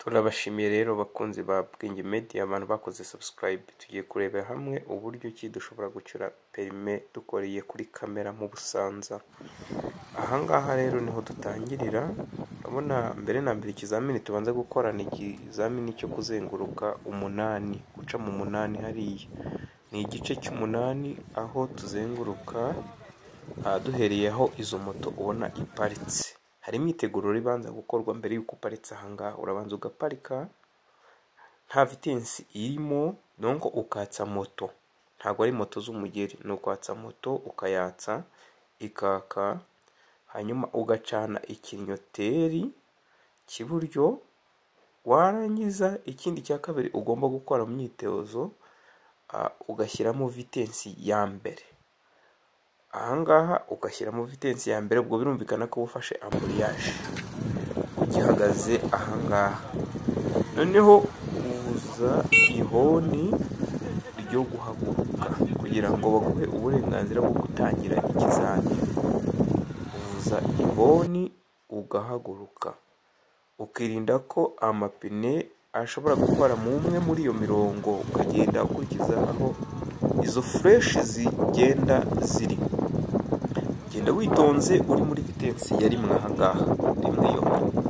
Turabashimiye rero bakunzi ba Bwenge Media, abantu bakoze subscribe. Tugiye kurebera hamwe uburyo ki dushobora gucyura perime dukoreye kuri kamera mu Busanza. Ahangaha rero niho dutangirira. Urabona mbere na mbere ikizamini tubanza gukora ni ikizamini cyo kuzenguruka umunani, guca mu munani. Hariya ni igice cy'umunani aho tuzenguruka duhereye aho izo moto ubona iparitse. Hari imyiteguro ibanza gukorwa mbere y'uko uparitse ahangaha. Urabanza ugaparika nta vitesse irimo, donc ukatsa moto. Ntabwo ari moto z'umugeri, ni ukwatsa moto, ukayatsa ikaka, hanyuma ugacana ikinyoteri cy'iburyo. Warangiza, ikindi cya kabiri ugomba gukora mu myitozo, ugashyiramo vitesse ya mbere ahangaha. Ugashyiramo vitesse ya mbere, ubwo birumvikana ko uba ufashe embrayage ugihagaze ahangaha. Noneho uvuza ihoni ryo guhaguruka kugira ngo baguhe uburenganzira bwo gutangira ikizamini. Uvuza ihoni ugahaguruka, ukirinda ko amapine ashobora gukora mu umwe muri iyo mirongo, ukagenda ukurikiza aho izo flèche zigenda ziri. Genda witonze uri muri vitesse ya rimwe ahangaha, rimwe yonyine,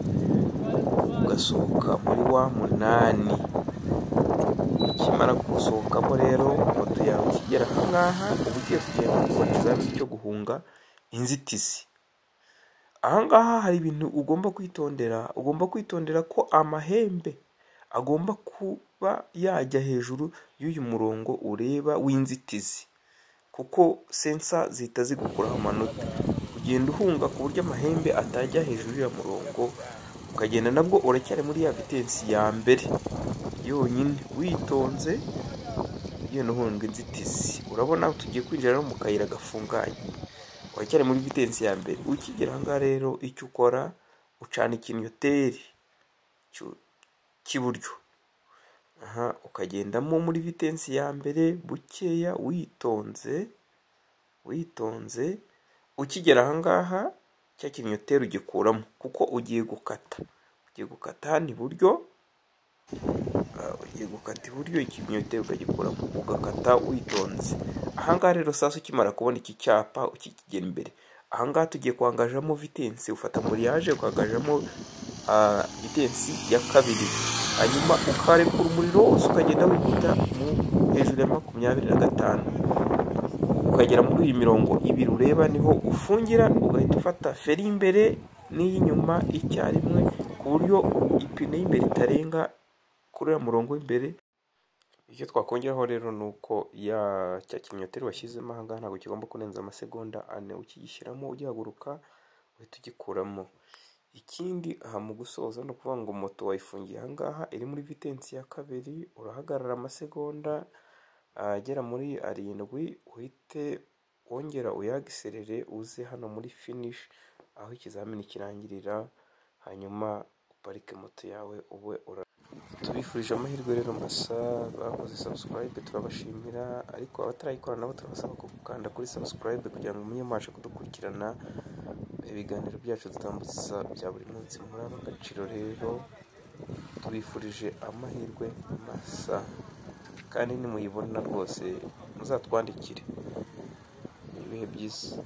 ugasohoka muri wa munani. Ukimara gusohokamo rero, moto yawe ikigera ahangaha, uba ugiye kugenda gukora ikizamini cyo guhunga inzitizi. Ahangaha hari ibintu ugomba kwitondera. Ugomba kwitondera ko amahembe agomba kuba yajya hejuru y'uyu murongo ureba w'inzitizi, kuko sensor zihita zigukuraho amanota. Ugenda uhunga ku buryo amahembe atajya hejuru y'uyu murongo, ukagenda nabwo uracyari muri ya vitesse ya mbere yonyine, witonze, ugenda uhunga inzitizi. Urabona tugiye kwinjira no mu kayira gafunganye, uracyari muri vitesse ya mbere. Ukigera aha ngaha rero, icyo ukora, ucana ikinyoteri cy'iburyo aha, ukagendamo muri vitesse ya mbere bukeya, witonze, witonze. Ukigera aha ngaha, cya kinyoteri ugikuramo kuko ugiye gukata, ugiye gukata hano iburyo, ugiye gukata iburyo. Ikinyoteri ukagikuramo, ugakata witonze. Aha ngaha rero sasa, ukimara kubona iki cyapa, ukikigera imbere aha ngaha, tugiye kwangajamo vitesse. Ufata embrayage ukangajamo vitesse ya kabiri, hanyuma ukarekura umuriro wose, ukagenda wihuta mu hejuru ya 25, ukagera muri iyi mirongo ibiri ureba, niho ufungira, ugahita ufata feri y'imbere n'iy'inyuma icyarimwe, ku buryo ipine y'imbere itarenga kuri uriya murongo w'imbere. Icyo twakongeraho rero ni uko ya cya kinyoteri washyizemo aha ngaha ntabwo kigomba kurenza amasegonda 4 ukigishyiramo. Ugihaguruka uhita ugikuramo. Ikindi aha mu gusoza ni ukuvuga ngo moto wayifungiye aha ngaha, iri muri vitesse ya kabiri, urahagarara amasegonda agera muri 7, uhite wongera uyagiserere, uze hano muri finish aho ikizamini kirangirira, hanyuma uparike moto yawe, ube ura. Tubifurije amahirwe rero masa. Bakoze subscribe turabashimira, ariko abatarayikora nabo turabasaba gukanda kuri subscribe kugira ngo mujye mubasha kudukurikirana ibiganiro byacu dutambutsa bya buri munsi. Muri agaciro rero, tubifurije amahirwe masa, kandi nimuyibona rwose muzatwandikire. Ibihe byiza.